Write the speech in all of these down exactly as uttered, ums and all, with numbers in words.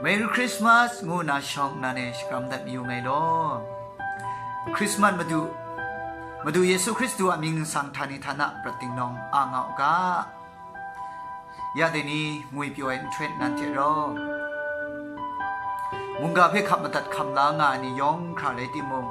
Merry Christmas ngu nna shawng nnan e shakram dat mayu ngai law. Christmas Madu, Madu Yesu Hkristu a mying nsang htani htana prat dingdawng a nga u ga. Ya dai ni ngwi pyaw ai nhtoi nan hte rau, mungga hpe hkap madat hkam la nga ai ni yawng hkra rai timung,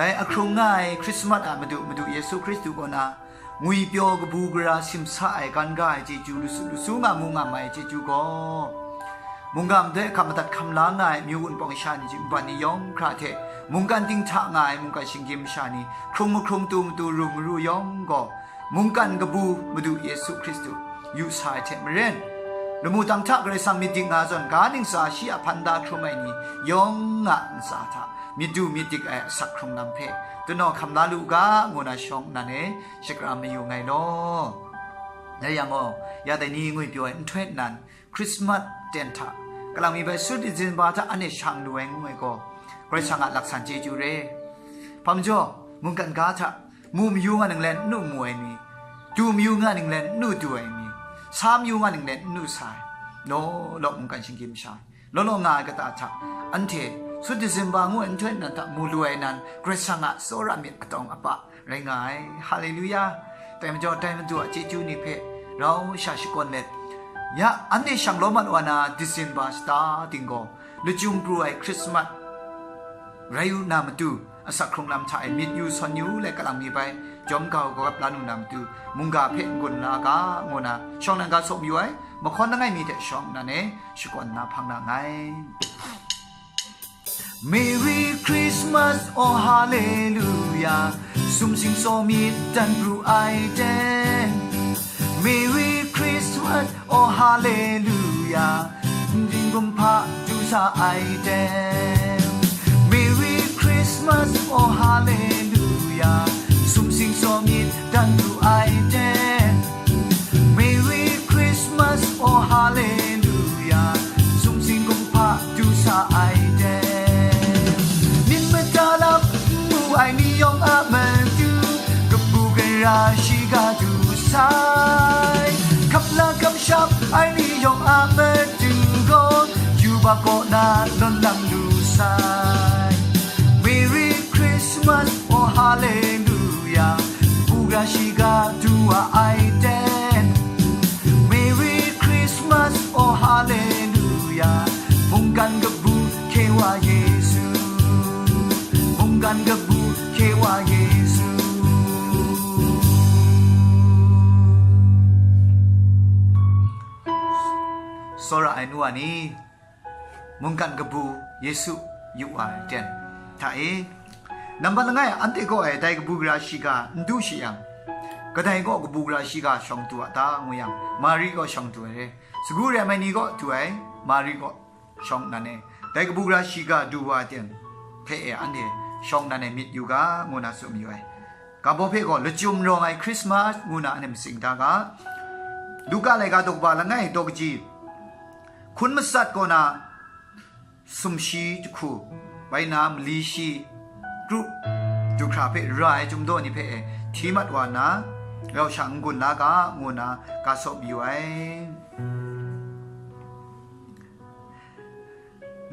dai ahkrung nga ai Christmas a Madu, Madu Yesu Hkristu kaw na ngwi pyaw kabu gara simsa ai, gan ga ai chyeju, lusu, lusu nga mu nga mai ai chyeju gaw, mungga madoi hkap madat hkam la nga ai amyu wunpawng sha ni, mungkan ni yawng hkra hte, mungkan dinghta nga ai mungkan shinggyim masha ni, hkrung mahkrung, tu matu, ru maru yawng gaw, mungkan kabu Madu Yesu Hkristu yu sa ai hte maren, lamu tang hta Karai Kasang myit dik nga zawn, ga ntsa shi a hpan da hkrum ai ni yawng a ntsa hta myit du myit dik ai asak hkrung lam hpe, dun naw hkam la lu u ga, ngu na shawng nnan e shakram mayu ngai law. Rai yang gaw, ya dai ni ngwi pyaw ai nhtoi nan, Christmas ten hta, kalang mi bai sut di zin ba hta anhte shang lu ai ngu ai gaw, Karai Kasang a laksan chyeju re. Hpa majaw, mungkan ga hta, mu mayu nga ning le n nu mu ai ni, du mayu nga ning le n nu du ai ni, sa mayu nga ning le n nu sa ai, law law mungkan shinggyim masha ai, law law nga ai kata hta, anhte sut di zin ba ngu ai nhtoi nan hta mu lu ai nan, Karai Kasang a tsawra myit atawng apa rai nga ai. Haleluya! Dai majaw, dai Madu a chyeju ni hpe rau sha shakawn let, ya anhte shang lawm mat wa na, di zin ba shata ting gaw, lachyum pru ai Christmas rai u na matu, asak hkrung lam hta e myit yu sawn yu let, kalang mi bai jawm ga u gap la nu na matu, mungga hpe n-gun la ga, ngu na shawng nan ga sawm yu ai, mahkawn langai mi hte shawng nan e shakawn na hpang na nngai. Merry Christmas, oh hallelujah, sumsing tsaw myit dan pru ai ten. Merry Christmas, oh hallelujah, ndin kumhpa du sa ai ten. Merry Christmas, oh hallelujah, sumsing tsaw myit dan pru ai ten. Merry Christmas, oh hallelujah, sumsing kumhpa du sa ai ten. Myit mada lam n mu ai ni yawng a matu, kabu gara shiga du sai. Hkap la hkap shap ai ni yawng a matu gaw, yubak kaw na lawn lang lu sai. Merry Christmas, oh hallelujah, kabu gara shiga du wa ai ten. Merry Christmas, oh hallelujah, mungkan kabu hkye wa Yesu, mungkan kabu hkye wa Yesu. Tsawra ai nu wa ni, mungkan kabu Yesu yu wa ai ten hta e, nambat langai anhte kaw e dai kabu gara shiga n du shi yang, kadai kaw kabu gara shiga shawng du a ta ngu yang, Mari kaw shawng du ai re. Sagu rem ai ni kaw du ai, Mari kaw shawng nan e, dai kabu gara shiga du wa ai ten hte e, anhte shawng nan e myit yu ga, ngu na tsun mayu ai. Ga baw hpe gaw lachyum rawng ai Christmas ngu na anhte matsing da ga. Luka laika daw kaba langai daw kaji, hkun matsat kaw na sumshi jahku, bai na mali shi, kru, du hkra hpe ra ai chyum daw ni hpe e hti mat wa nna, rau sha n-gun la ga, ngu na ga sawp yu ai.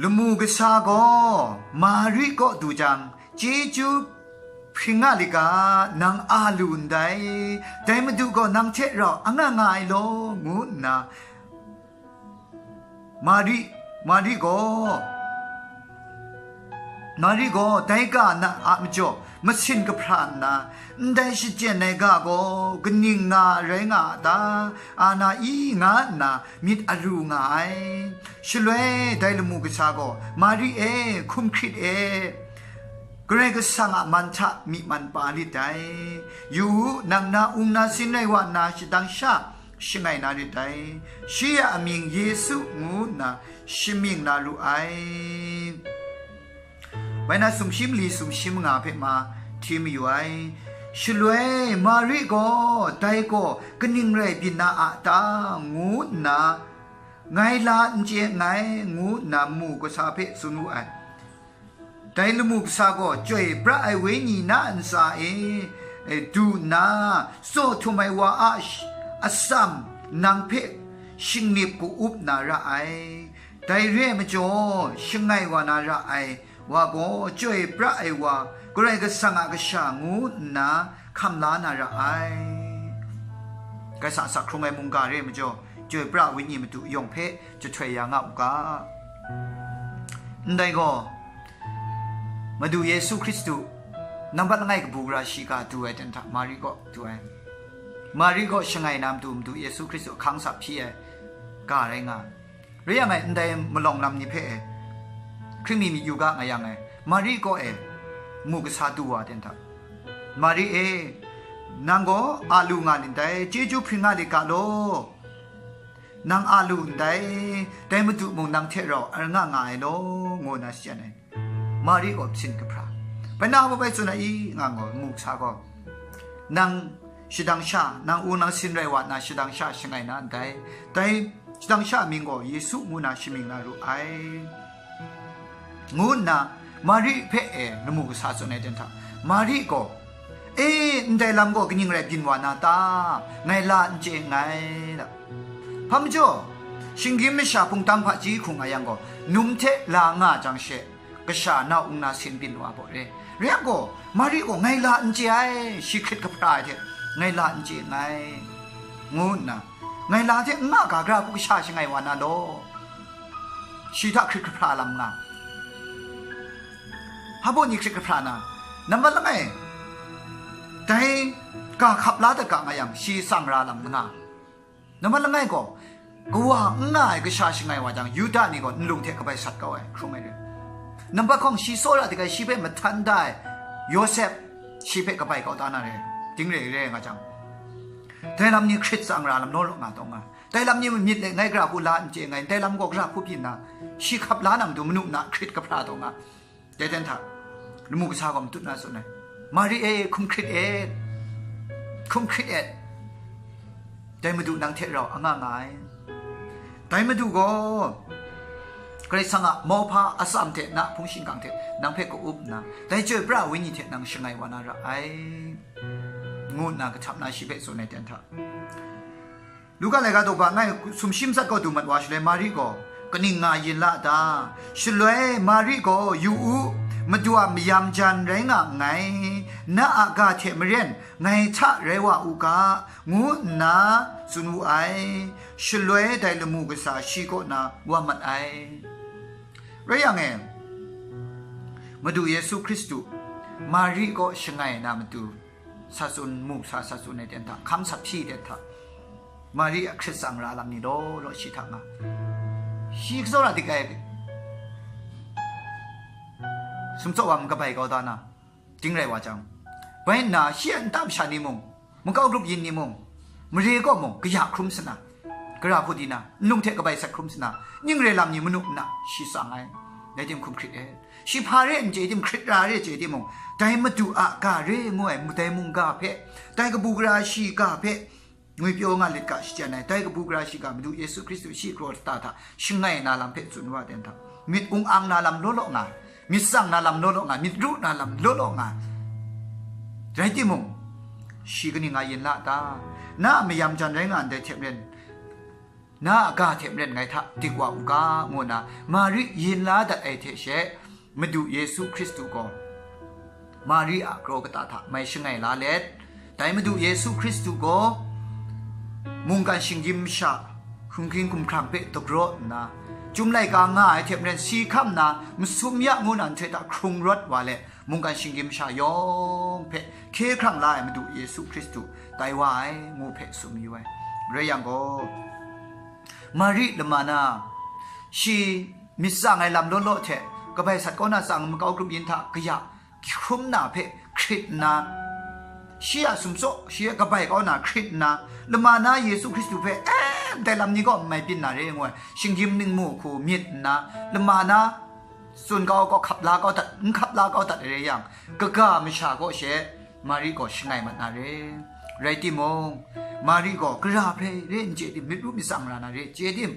Lamu kasa gaw Mari kaw du jang, chyeju hpring nga lit ga, nang a lu ndai, dai Madu gaw nang hte rau anga nga ai law, ngu nna Mari, Mari gaw, Mari gaw dai ga na a majaw masin kahpra nna, ndai shachyen ai ga gaw kaning nga rai nga a ta, a na i nga nna myit aru nga ai. Shaloi dai lamu kasa gaw, Mari e, hkum hkrit e, Karai Kasang a man hta myi man pa lit dai. Yu u, nang na ung na sin rai wa nna shadang sha shangai na rit dai. Shi a amying Yesu ngu nna shamying na ru ai. Bai na sumshi mali sumshi manga hpe ma hti mayu ai. Shaloi Mari gaw dai gaw kaning rai byin na a ta, ngu nna, ngai la n chye nngai, ngu nna lamu kasa hpe tsun wu ai. Dai lamu kasa gaw chyoi pra ai wenyi na ntsa e, e, du nna, tsaw htum ai wa a sh-, atsam nang hpe shingnip ku-up na ra ai. Dai re ai majaw, shangai wa na ra ai wa gaw, chyoi pra ai wa, Karai Kasang a Kasha ngu nna hkam la na ra ai. Kaisa sak hkrung ai mungga re ai majaw, chyoi pra ai Wenyi Madu yawng hpe jahtoi ya nga u ga. Ndai gaw, Madu Yesu Hkristu, nambat langai kabu gara shiga du ai ten hta, Mari kaw du ai. Mari gaw shangai na matu Madu Yesu Hkristu hkang sa hpyi ai ga rai nga ai. Rai yang e, ndai malawng lam ni hpe e, hkring mi myit yu ga nga yang e, Mari kaw e, mu kasa du wa ten hta, Mari e, nang gaw a lu nga ndai, chyeju hpring nga lit ga law, nang a lu ndai, dai Madu mung nang hte rau ar nga nga ai law, ngu nna shachyen ai. Mari gaw hpyin kahpra. Bai na hpa bai tsun ai i, nga gaw, mu kasa gaw, nang shadang sha, nang wung nang sin rai wa nna shadang sha shangai na ndai, dai shadang sha mying gaw Yesu ngu na shamying na ru ai, ngu nna Mari hpe e lamu kasa tsun ai ten hta, Mari gaw, E, ndai lam gaw kaning rai byin wa na ta? Ngai la n chye nngai, da. Hpa majaw, shinggyim masha hpungtang hpaji hkrung nga yang gaw, num hte la nga jang she, kasha na wung na sin byin wa baw re. Re yang gaw, Mari gaw, Ngai la n chye ai, shi hkrit kahpra ai hte, ngai la n chye nngai, ngu nna, ngai la hte n nga ga, gara hku kasha shangai wa na law, shi hta hkrit kahpra lam nga. Hpa baw ni hkrit kahpra na, nambat langai, dai ga hkap la dat ga nga yang, shi tsang ra lam nga. Nambat langai gaw, kawa n nga ai kasha shangai wa jang, Yuda ni gaw nlung hte kabai sat kau ai, hkrung ai re. Nambat hkawng shi tsawra dik ai, shi hpe mahtan da ai Yawsep, shi hpe kabai kau da na re, ting re re nga jang, dai lam ni hkrit tsang ra lam law law nga taw nga. Dai lam ni myit let ngai gara hku la n chye nngai, dai lam gaw gara hku byin na, shi hkap la na matu manu na hkrit kahpra taw nga. Dai ten hta, lamu kasa gaw matut na tsun ai, Mari e, hkum hkrit et, hkum hkrit et, dai Madu nang hte rau a nga nga ai. Dai Madu gaw Karai Kasang a mauhpa atsam hte na hpung shingkang hte nang hpe ka-up nna, dai chyoi pra ai Wenyi hte nang shangai wa na ra ai, ngu nna kahtap na shi hpe tsun ai ten hta, Luka laika daw ba ngai sumshi matsat kaw du mat wa shaloi, Mari gaw kaning nga yin la a ta? Shaloi Mari gaw, Yu u, Madu a mayam jan rai nga nngai, na a ga hte maren ngai hta rai wa u ga, ngu nna tsun wu ai. Shaloi dai lamu kasa shi kaw na wa mat ai. Rai yang e, Madu Yesu Hkristu, Mari kaw shangai na matu, sa tsun, mu sa, sa tsun ai ten hta, hkang sa hpyi ten hta, Mari a hkrit tsang ra lam ni law law shi hta nga, shi tsawra dik ai sumtsaw wa kabai kau da na, ting rai wa jang, bai nna shi a nta masha ni mung, makau grup yin ni mung, mare kaw mung, kaya hkrum sana, gara hku di na, nlung hte kabai sat hkrum sana, ning re lam ni manu nna shi tsang ai. Dai tim hkum hkrit e. Shi hpa re n chye tim, hkrit ra re chye timung, dai Madu a ga re ngu ai, dai mungga hpe, dai kabu gara shiga hpe, ngwipyaw nga lit ga shachyen ai, dai kabu gara shiga Madu Yesu Hkristu shi kraw lata hta shangai na lam hpe tsun wa ten hta, myit ung ang na lam law law nga, myit tsang na lam law law nga, myit ru na lam law law nga. Rai timung, shi kaning nga yin la ta? Na a mayam jan rai nga ndai hte maren, na a ga hte maren ngai hta dik wa u ga, ngu nna Mari yin la dat ai hte she, Madu Yesu Hkristu gaw Mari a kraw kata hta mai shangai la let, dai Madu Yesu Hkristu gaw mungkan shinggyim masha, hkunghking hkumhkrang hpe dagraw nna, Chyum laika nga ai hte maren si hkam nna, masum ya ngu na nhtoi hta hkrung rawt wa let, mungkan shinggyim masha yawng hpe hkye hkrang la ai Madu Yesu Hkristu tai wa ai, ngu hpe tsun mayu ai. Rai yang gaw, Mari lama na, shi myit tsang ai lam law law hte, kabai sat kau na tsang makau grup yin hta kaya hkrum na hpe hkrit nna, shi a sumtsaw, shi a kabai kau na hkrit nna, lama na Yesu Hkristu hpe, e, ndai lam ni gaw n mai byin na re, ngu ai, shinggyim ningmu hku myit nna, lama na tsun kau gaw hkap la kau dat, n hkap la kau dat ai rai yang, kaga masha gaw she Mari gaw shangai mat na re. Rai timung, Mari gaw gara hpe re n chye tim, myit ru myit tsang ra na re chye tim,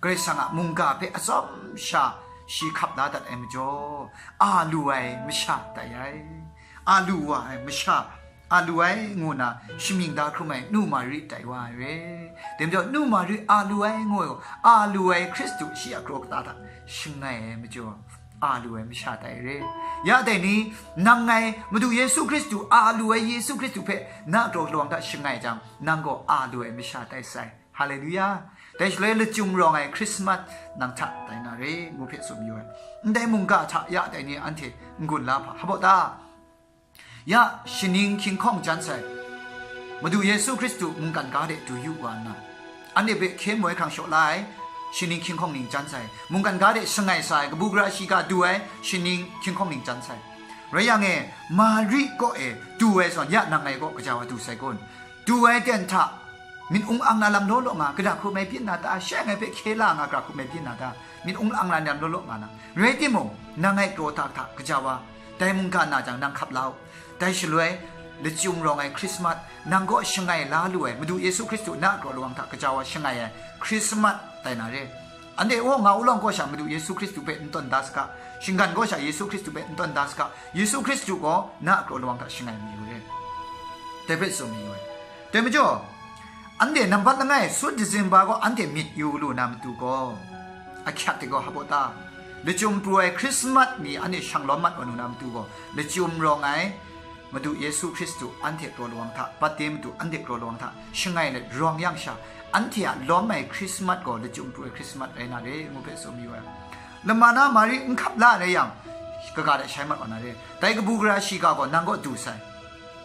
Karai Kasang a mungga hpe atsawm sha shi hkap la dat ai majaw, a lu ai masha tai ai, a lu wa ai masha a lu ai ngu nna shamying da hkrum ai nu Mari tai wa ai re. Dai majaw nu Mari a lu ai ngu ai gaw, a lu ai Hkristu shi a kraw kata hta shangai ai majaw, a lu ai masha tai re. Ya dai ni, nang ngai Madu Yesu Hkristu, a lu ai Yesu Hkristu hpe na kraw lawang hta shangai jang, nang gaw a lu ai masha tai sai. Haleluya! Dai shaloi lachyum rawng ai Hkrismat nang hta tai na re, ngu hpe tsun mayu ai. Ndai mungga hta ya dai ni anhte n-gun la hpa, hpa baw ta? Ya, shaning hkying hkawng jan sai, Madu Yesu Hkristu mungkan ga de du yu wa nna, anhte hpe hkye moi hkrang shaw la ai, shaning hkying hkawng ning jan sai, mungkan ga de shangai sa ai, kabu gara shiga du ai, shaning hkying hkawng ning jan sai. Rai yang e, Mari kaw e du ai zawn, ya nang ngai kaw gaja wa du sai kun? Du ai ten hta, myit ung ang na lam law law nga, kara hku mai byin na ta, she ngai hpe hkye la nga, kara hku mai byin na ta, myit ung ang na lam law law nga na. Rai timung, nang ngai kraw hta hta gaja wa, dai mungga na jang, nang hkap la u. Dai shaloi, lachyum rawng ai Hkrismat, nang kaw shangai la lu ai, Madu Yesu Hkristu na a kraw lawang hta gaja wa shangai ai Hkrismat tai na re. Anhte, o, nga ulawng kaw sha Madu Yesu Hkristu hpe n tawn da saga, shinggan kaw sha Yesu Hkristu hpe n tawn da saga, Yesu Hkristu gaw na a kraw lawang hta shangai mayu re. Dai hpe tsun mayu ai. Dai majaw, anhte nambat langai, Sun Disimba gaw anhte myit yu lu na matu gaw, ahkyak de gaw hpa baw ta? Lachyum pru ai Hkrismat ni anhte shang lawm mat wa nu na matu gaw, lachyum rawng ai Madu Yesu Hkristu anhte kraw lawang hta, bat de matu anhte kraw lawang hta shangai let rawng yang sha, anhte a lawm ai Hkrismat gaw lachyum pru ai Hkrismat rai na re, ngu hpe tsun mayu ai. Lama na Mari n hkap la rai yang, kaga de shai mat wa na re. Dai kabu gara shiga gaw nang kaw du sai.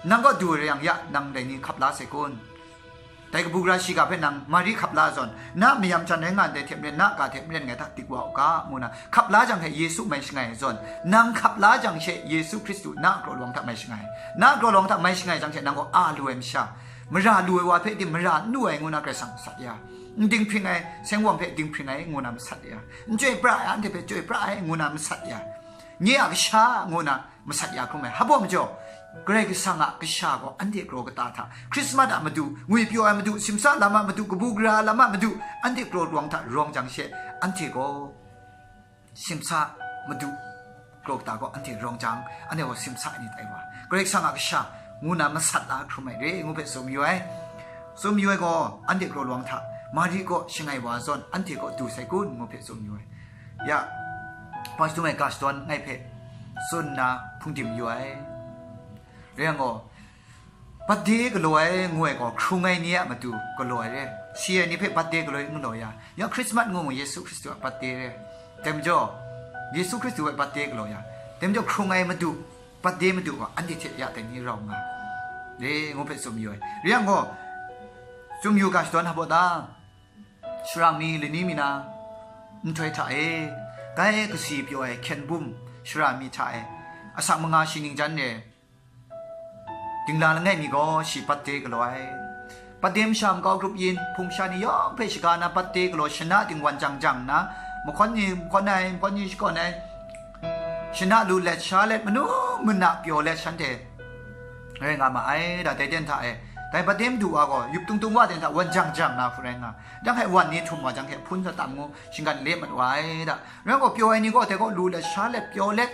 Nang kaw du rai yang, ya, nang dai ni hkap la sai kun? Dai kabu gara shiga hpe nang Mari hkap la zawn, na mayam hten rai nga ndai hte maren, na ga hte maren ngai hta dik wa u ga, ngu na hkap la jang hte Yesu mai shangai ai zawn, nang hkap la jang she Yesu Hkristu na a kraw lawang hta mai shangai. Na a kraw lawang hta mai shangai jang she nang gaw a lu ai masha, mara lu ai wa hpe di mara n lu ai ngu na Karai Kasang masat ya, n dinghpring ai seng wang hpe dinghpring ai ngu na masat ya, n chyoi pra ai anhte hpe chyoi pra ai ngu na masat ya, nye a kasha ngu na masat ya hkrum ai. Hpa baw majaw, Karai Kasang a kasha gaw anhte kraw kata hta, Hkrismat a madu, ngwipyaw ai madu, simsa lam a madu, kabu gara lam a madu, anhte kraw lawang hta rawng jang she, anhte gaw simsa madu kraw kata gaw anhte rawng jang, anhte gaw simsa ni tai wa, Karai Kasang a kasha ngu na masat la hkrum ai re, ngu hpe tsun mayu ai. Tsun mayu ai gaw, anhte kraw lawang hta Mari kaw shangai wa zawn, anhte kaw du sai kun, ngu hpe tsun mayu ai. Ya, Pastor mai Gaston ngai hpe tsun nna hpung dim yu ai. Rai yang gaw, birthday galaw ai ngu ai gaw, hkrung ai ni a matu galaw ai re. Si ai ni hpe birthday galaw n galaw ya. Ya, Christmas ngu mu Yesu Hkristu a birthday re. Dai majaw, Yesu Hkristu a birthday galaw ya. Dai majaw, hkrung ai matu, birthday matu gaw, anhte hte ya dai ni rau nga re, ngu hpe tsun yu ai. Rai yang gaw, tsun yu ga shadawn hpa baw ta? Sara mi lani mi na nhtoi hta e, gai kasi pyaw ai hkyen bum sara mi hta e, asak manga shi ning jan e, dingla langai mi gaw shi birthday galaw ai. Birthday masha makau grup yin, hpung sha ni yawng hpe shaga na birthday galaw shana ting wan jang jang nna, mahkawn ni mahkawn ai, mahkawn ni shakawn ai, shana lu let sha let, manu mana pyaw let shanhte rai nga ma ai, da dai ten hta e. Dai birthday madu wa gaw, yup tung tung wa ten hta wan jang jang na hku rai nga. Jang hpe wan ni htum wa jang hpe hpun sa tam ngu, shinggan le mat wa ai da. Rai gaw, pyaw ai ni gaw dai gaw lu let, sha let, pyaw let,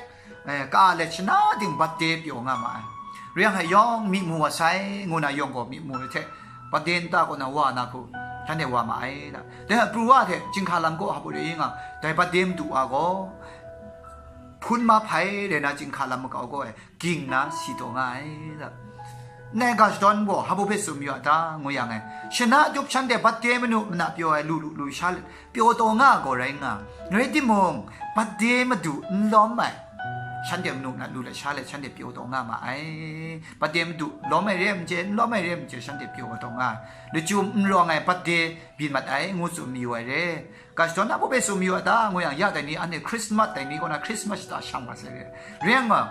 eh, ka let, shana ting birthday pyaw nga ma ai. Rai yang hpe yawng myi mu wa sai, ngu na yawng gaw myi mu ai hte, birthday nta kaw na wa na hku, shanhte wa ma ai da. Dai hpe pru wa hte, chyinghka lam kaw hpa baw rai nga, dai birthday madu wa gaw, hpun mahpai rai na chyinghka lam makau gaw e, ging na si taw nga ai, da. Ngai ga shadawn gaw, hpa baw hpe tsun mayu a ta, ngu yang e, shana jup shanhte birthday manu mana pyaw ai lu lu lu sha let, pyaw taw nga gaw rai nga. Rai timung, birthday madu n lawm ai, shanhte manu mana lu let sha let, shanhte pyaw taw nga ma ai. Birthday madu lawm ai re ai majaw, n lawm ai re ai majaw, shanhte pyaw taw nga ai. Lachyum n rawng ai birthday byin mat ai, ngu tsun mayu ai re. Ga shadawn hpa baw hpe tsun mayu a ta, ngu yang, ya dai ni, anhte Christmas dai ni kaw na Christmas shata shang wa sai re. Rai yang gaw,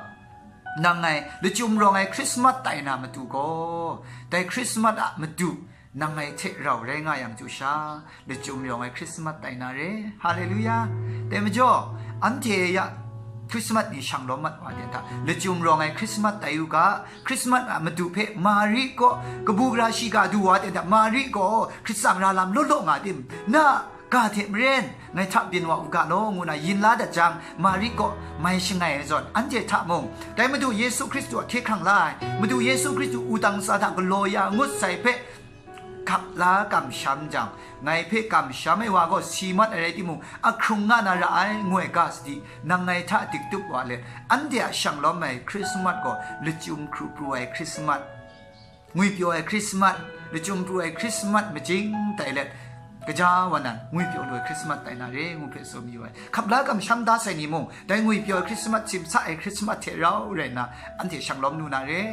nang ngai lachyum rawng ai Christmas tai na matu gaw, dai Christmas a madu nang ngai hte rau rai nga yang chyu sha, lachyum rawng ai Christmas tai na re. Haleluya! Dai majaw, anhte ya Christmas ni shang lawm mat wa ten hta, lachyum rawng ai Christmas tai u ga, Christmas a madu hpe Mari kaw, kabu gara shiga du wa ten hta, Mari gaw hkrit tsang ra lam law law nga tim? Na ga hte maren ngai hta byin wa u ga law, ngu na yin la dat jang, Mari kaw mai shangai ai zawn, anhte hta mung, dai Madu Yesu Hkristu a hkye hkrang la ai, Madu Yesu Hkristu wudang tsa hta galaw ya ngut sai hpe, hkap la kamsham jang, ngai hpe kamsham ai wa gaw si mat ai rai timung, ahkrung nga na ra ai, ngu ai ga sadi, nang ngai hta diktup wa let, anhte a shanglawm ai Hkrismat gaw lachyum hkru pru ai Hkrismat, ngwipyaw ai Hkrismat, lachyum pru ai Hkrismat majing tai let, gaja wa nan ngwipyaw lu ai Hkrismat tai na re, ngu hpe tsun mayu ai. Hkap la kamsham da sai ni mung, dai ngwipyaw ai Hkrismat, simsa ai Hkrismat hte rau rai nna, anhte shanglawm lu na re.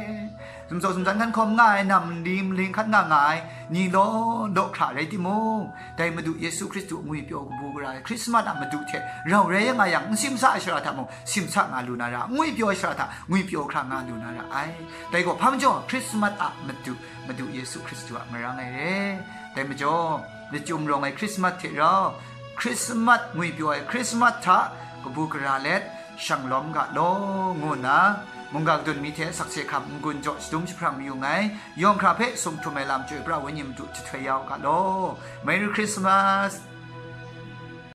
Sumsaw sumjan hkan hkawm nga ai, nam li maling hkan nga nga ai ni law law hkra rai timung, dai Madu Yesu Hkristu ngwipyaw kabu gara ai Hkrismat a madu hte rau rai nga yang, n simsa ai shara hta mung, simsa nga lu na ra, ngwipyaw ai shara hta ngwipyaw hkra nga lu na ra ai. Dai gaw hpa majaw, Hkrismat a madu, Madu Yesu Hkristu a marang ai re. Dai majaw, lachyum rawng ai Hkrismat hte rau, Hkrismat ngwipyaw ai Hkrismat hta kabu gara let, shanglawm ga law, ngu nna, mungga kadun mi hte sakse hkam n-gun jaw shadum jahprang mayu nngai. Yawng hkra hpe sumhtum ai lam Chyoi pra Wenyi Madu jahtoi ya u ga law. Merry Christmas!